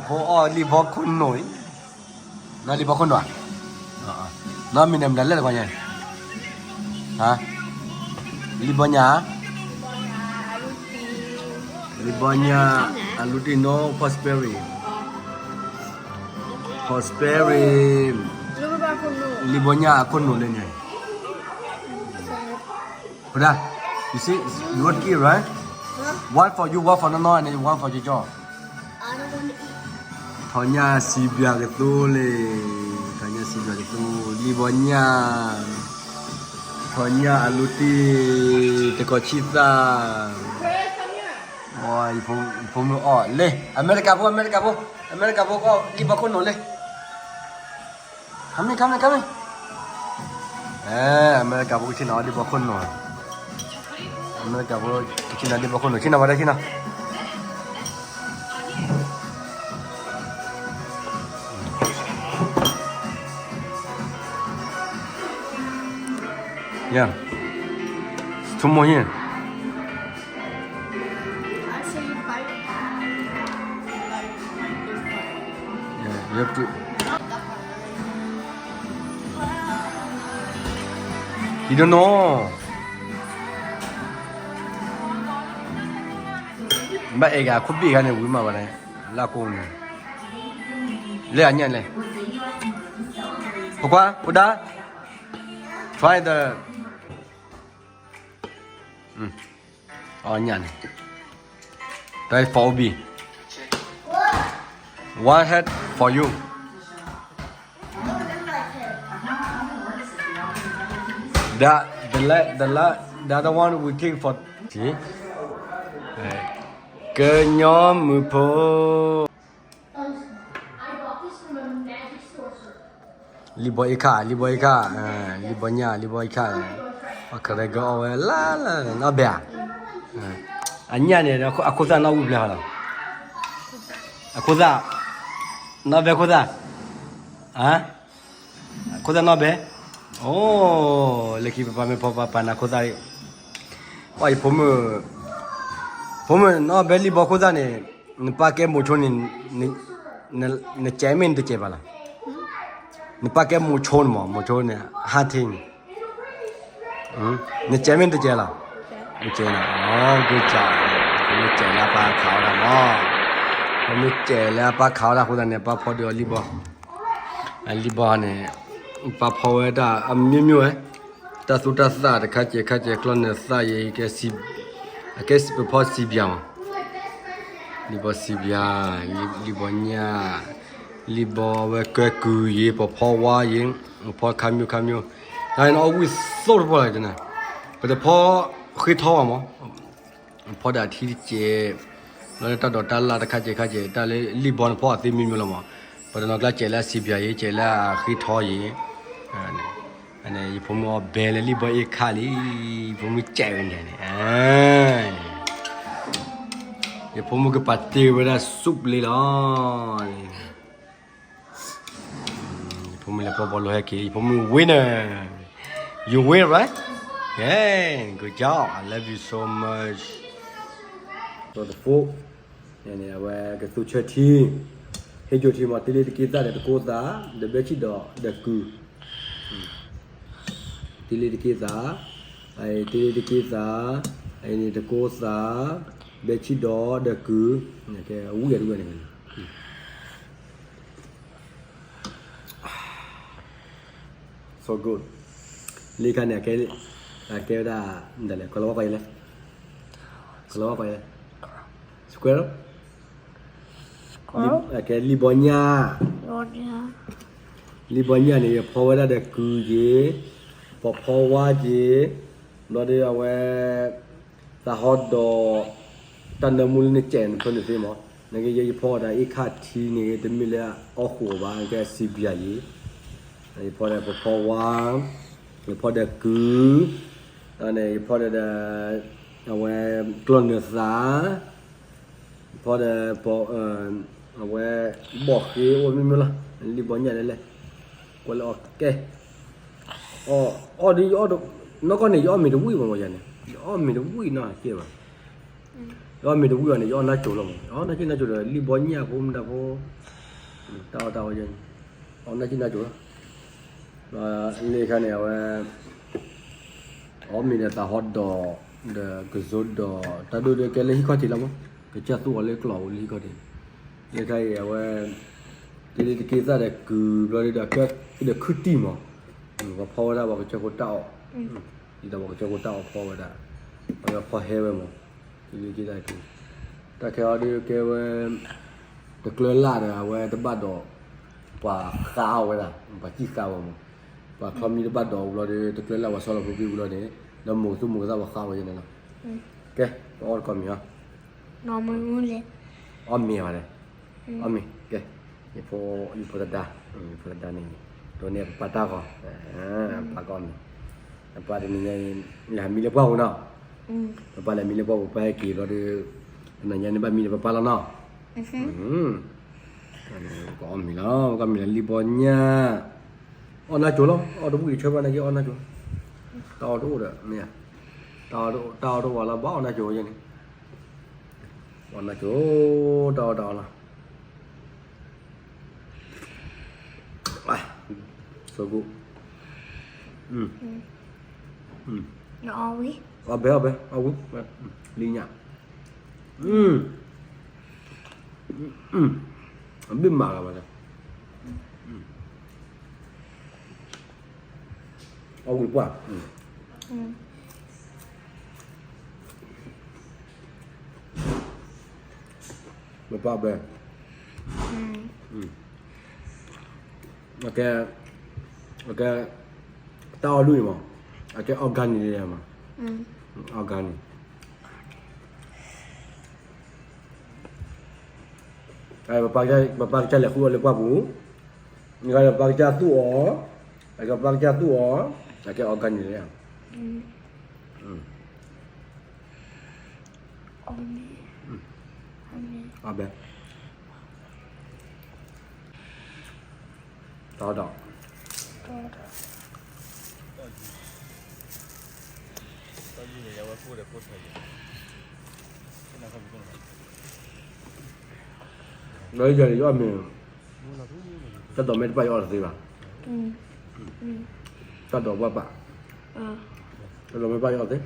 ဖိအီၣ်လံၣ်ဘီခိၣ်နူာ်အံၤ, နီၢ်လံၣ်ဘီခိၣ်နူာ်ဧါ, နီၢ်မံၤန့ၣ်မတၤလဲၣ်တကီညါ, ဟါ, လံၣ်ဘီညၣ်, လံၣ်ဘီညၣ်, အလူတံၢ်နီၢ် prosperity, prosperity, လံၣ်ဘီညၣ်အခိၣ်နူာ်လၢညါ Huda, you see, you want to eat, right? One for you, one for Nono, and then one for Jojo. Thawny'a စံးဘျုးကသိလံ, Thawny'a စံးဘျုးကသိ, လံၣ်ဘီညၣ်, Thawny'a အလူတံၢ်, တကီၤဆံၣ်သၣ်, ယဖိမုၣ်အီၣ်လံ, အမဲရကၤဖိ, အမဲရကၤဖိ, အမဲရကၤဖိကအီၣ်လံၣ်ဘီခိၣ်နူာ်လံ Come in, come in, come in. အဲ, အမဲရကၤဖိကဆ့ၣ်နီၤအီၣ်လံၣ်ဘီခိၣ်နူာ်, အမဲရကၤဖိကဆ့ၣ်နီၤလံၣ်ဘီခိၣ်နူာ်, ဆ့ၣ်နီၤဝဲဒၣ်ဆ့ၣ်နီၤ. Yeah. Two more here. Yeah, you have to. You don't know. ဘၣ်အဲၣ်ဂၤခိၣ်ဘ့ၣ်ဂၤန့ၣ် ဝံၤမးဘၣ်လဲၣ်, လၢကိးန့ၣ်, လဲၤအညၣ်လဲၣ်, ပကွၢ်, ပဒါ, try the, အညၣ်န့ၣ်, try for Obi. One head for you. The, the, la- the, la- the other one we take for, see? ကညီမုၢ်ဖိ လံၣ်ဘီအ့ခၣ်, လံၣ်ဘီအ့ခၣ်, လံၣ်ဘီညၣ်, လံၣ်ဘီအ့ခၣ်, အခရၢကအီၣ်ဝဲလၢ်လၢ် နီၢ်ဘဲဧါ, အညၣ်န့ၣ် အခိၣ်သၣ်နီၣ်ဝံၣ်ဖျဲၣ်လီၤ, အခိၣ်သၣ်, နီၢ်ဘဲခိၣ်သၣ်, ခိၣ်သၣ်နီၢ်ဘဲ, အိ, လၢခံပပၢ်မ့ၢ်ဖီပၢ်ပၢ်နၤခိၣ်သၣ်, အီ ယဖိမုၣ်, ဖိမုၣ်နီၢ်ဘဲလံၣ်ဘီခိၣ်သၣ်န့ၣ်, နပၢ်ကဲမိၤဆိန့ၣ်, နကဲမ့ၢ်နတကဲဘၣ်လီၤ, နပၢ်ကဲမိၤဆိန့ၣ်မး, မိၤဆိန့ၣ် hunting, နကဲမ့ၢ်နတကဲလီၤ, နကဲလီၤ, ဖိမုၣ်ကဲလၢအပၢ်ခးအီၣ်တၢ်မး, ဖိမုၣ်ကဲလၢအပၢ်ခးအီၣ်တၢ်အဃိသတးန့ၣ် ပၢ်ဖီဒုးအီၤလံၣ်ဘီ အလံၣ်ဘီန့ၣ်, ပၢ်ဖီဝဲဒၣ်အမျိုးမျိုးဝဲ, တၢ်သူတၢ်သၣ်တခါကဲခါကဲ ကျီၢ်နၢၤသၣ်ယဲ ကဲ, အကဲပဖီစံးဘျုးမး, လံၣ်ဘီစံးဘျုး, လံၣ်ဘီညၣ်, လံၣ်ဘီဝဲကဲကုၢ်ယဲ ပဖီဝါယဲ, ပဖီခါမျိုးခါမျိုး, တၢ်အီၣ်ဝံၣ်သိၣ်တပှၢ်လီၤ, ပတဖီဃ့ထီဘၣ်မး, ဖီဒၣ်ထံတကဲး, လီၤလၢတၢ်ဒိးတၢ်လၢ်တခါကဲခါကဲ တၢ်လၢလံၣ်ဘီန့ၣ်ဖီအီၣ်သ့မျိုးမျိုးလီၤမး, ပတနီၤကျါကဲလၢအစံးဘျုးယဲ ကဲလၢအဃ့ထီယဲ, ယဖိမုၣ်အီၣ်ဘဲလၢလံၣ်ဘီအ့ခၣ်လံ, ယဖိမုၣ်ကဲဝဲန့ၣ်န့ၣ်, ယဖိမုၣ်ကပာ်တ့ၢ်ဝဲဒၣ်ဆူၣ်ပလ့လီၤ, ဖိမုၣ်လဲၤဖီဘီလိဟဲက့ၤ, ယဖိမုၣ် winner, you win, right? Yeah, good job, I love you so much. အဝဲကသူဆၢထံ, ဟ့ၣ်ကၠိထံမး တ့လ့တက့သၣ်ဒီးတကိးသၣ်, ဒီးဘဲဆံၣ်ဒီးဒီးကုၢ်, တ့လ့တက့သၣ်, တ့လ့တက့သၣ်, အန့ၣ်တကိးသၣ်, ဘဲဆံၣ်ဒီးဒီးကုၢ်, ကဲအဝံၣ်အတဝဲန့ၣ် So good. လံခါန့ၣ် အကဲဝဲဒၣ် ဒ်လဲၣ် ကလီၤဝါကီးလဲၣ်, ကလီၤဝါကီးလဲၣ်, squirrel, အကဲလံၣ်ဘီညၣ်, လံၣ်ဘီညၣ်န့ၣ် ယဖီဝဲဒၣ်ဒီးကုၢ်က့ၤ, ပဖီဝါက့ၤ, ဘျီဒီးအဝဲ သးဟီဒီး တၢ်နၢမူလၢနစဲးနဖၢနုာ်သ့မး, နကယဲယဖီဝဲဒၣ် အ့ခၣ်ထံန့ၣ် တမ့ၢ်လၢအီၣ်ဃိးဘၣ် ကဲစံးဘျုးယဲ, ယဖီဒီးပဖီဝါ, ယဖီဒီးကုၢ်, န့ၣ် ယဖီဒီး အဝဲကျီၢ်နၢၤသး, ယဖီဒီး အဝဲ ဘီၣ်ဃ့အိၣ်မ့ၢ်မ့ၢ်လီၤ, လံၣ်ဘီညၣ်လဲၣ်လဲၣ်, ကွၢ်လၢအီၣ်ကဲ အီၣ်ဒ်ယအီၣ်, နီၢ်ကီၢ်န့ၣ် ယအီၣ်မ့ၤတဝံၣ်မးမးယၤန့ၣ်, ယအီၣ်မ့ၤတဝံၣ်နီၢ်ကဲဘၣ်, ယအီၣ်မ့ၤတဝံၣ်အီၤန့ၣ် ယအီၣ်နၢ်ကၠိလီၤမး, ယအီၣ်နၢ်ကၠိနၢ်ကၠိဒီး လံၣ်ဘီညၣ်ဖိမတၤဖိ, တၢ်အီၣ်တၢ်အီယဲန့ၣ်, အီၣ်နၢ်ကၠိနၢ်ကၠိလီၤ. လၢခါန့ၣ် အဝဲ အီၣ်မ့ၤဒီးသးဟီဒီး ဒီးကစိဒီး တၢ်ဒိၣ်ဒီးကဲလၢဟံၣ်ခီၣ်ထံးလီၤမး, ကစၢ်သူၣ်အီၤလၢကျီၢ်ဧိၤလၢဟံၣ်ခီၣ်ထံး, လၢခါအံၤ အဝဲ တ့လံတက့ၢ်သၣ်ဒီးကုၤဘျီဒီး ဒီးခုၣ်တံၢ်မး, ပှၤဖီဝဲဒၣ်ပှၤကစၢၢ်ခိၣ်တၢ်အီၣ်, ဒ်သိးပှၤကစၢၢ်ခိၣ်တၢ်အီၣ်ဖီဝဲဒၣ်, အဝဲဖီဟဲဝဲမး, တ့လံတက့ၢ်သၣ်ကုၤ, တၢ်ခဲအံၤဒုးကဲဝဲ တကျၢၤလၢ်ဒီး အဝဲတဘၣ်ဒီး ပှၤဃါအီၣ်ဝဲဒၣ်, ပှၤစံၣ်ဃါဝဲမး, ပှၤချီမံတဘၣ်ဒီးဘျီဒီး တကျၢၤလၢ်ပှၤဆီလီၤဖိပံၣ်ပူၤလီၤန့ၣ်, ဒီးမိၢ်သူၣ်မိၢ်သၣ်ပှၤဃါဝဲယဲန့ၣ်လီၤ. ကဲ ပအီၣ်တကီၢ်မ့ၤအီၤ, အီၣ်မ့ၤဘၣ်ဒီး, အီၣ်မ့ၤကဲ, ယဖိသဒါ, ယဖိသဒါန့ၣ်, ဒိးန့ၢ်ပပၢ်တၢ်ဂီၤ, ပၢ်ကီၢ်မ့ၤ, ပပၢ်တနံၤညါအံၤ လဲၤမံလၢပှၢ်ပူၤနီၤ, ပပၢ်လဲၤမံလၢပှၢ်ပူၤ ပၢ်ဟဲက့ၤဘျီဒီး, တနံၤညါန့ၣ်ဘၣ်မံလၢပပၢ်လီၤနီၤ, ပကအီၣ်မ့ၤလီၤ, ပကအီၣ်မ့ၤလၢလံၣ်ဘီညၣ်, အီၣ်နၢ်ကၠိလီၤ, အီၣ်တဘူၣ်အံၤဆၢဘၣ်နာ်က့ အီၣ်နၢ်ကၠိ, တၢ်အီၣ်တအိၣ်ဒီးမ့ၢ်, တၢ်အီၣ်တအိၣ်ဝဲလီၤ ဘၣ်အီၣ်နၢ်ကၠိယဲန့ၣ်, အီၣ်နၢ်ကၠိ, တၢ်အီၣ်တၢ်အီလီၤ. အီၣ်ဘဲ အီၣ်ဘဲ, အီၣ်ဝံၤ, လံညၣ်, အဘ့ၣ်မးလီၤဘၣ်, အီၣ်ဝံၤပှၢ် ပပၢ်ဘဲ, အကဲ, အကဲ, တၢ်အီၣ်ဒူၣ်န့ၣ်မး, အကဲ organic မး, organic, ပပၢ်ကစၢ်လဲၤဃုအီၣ်လၢပှၢ်ပူၤ, ပပၢ်ကစၢ်သူၣ်အီၤ, အကဲပပၢ်ကစၢ်သူၣ်အီၤ, အကဲ organic န့ၣ်, အီၣ်ဘဲ, တၢ်အီၣ်ဒီး, လၢယၤန့ၣ် ယအီၣ်မ့ၤ, တၢ်ဒိးမ့ၢ်တပၣ်ယအီၣ်တသ့ဘၣ်, တၢ်ဒိးဘၣ်ပၣ်, တၢ်ဒိးမ့ၢ်တပၣ်ယအီၣ်တသ့,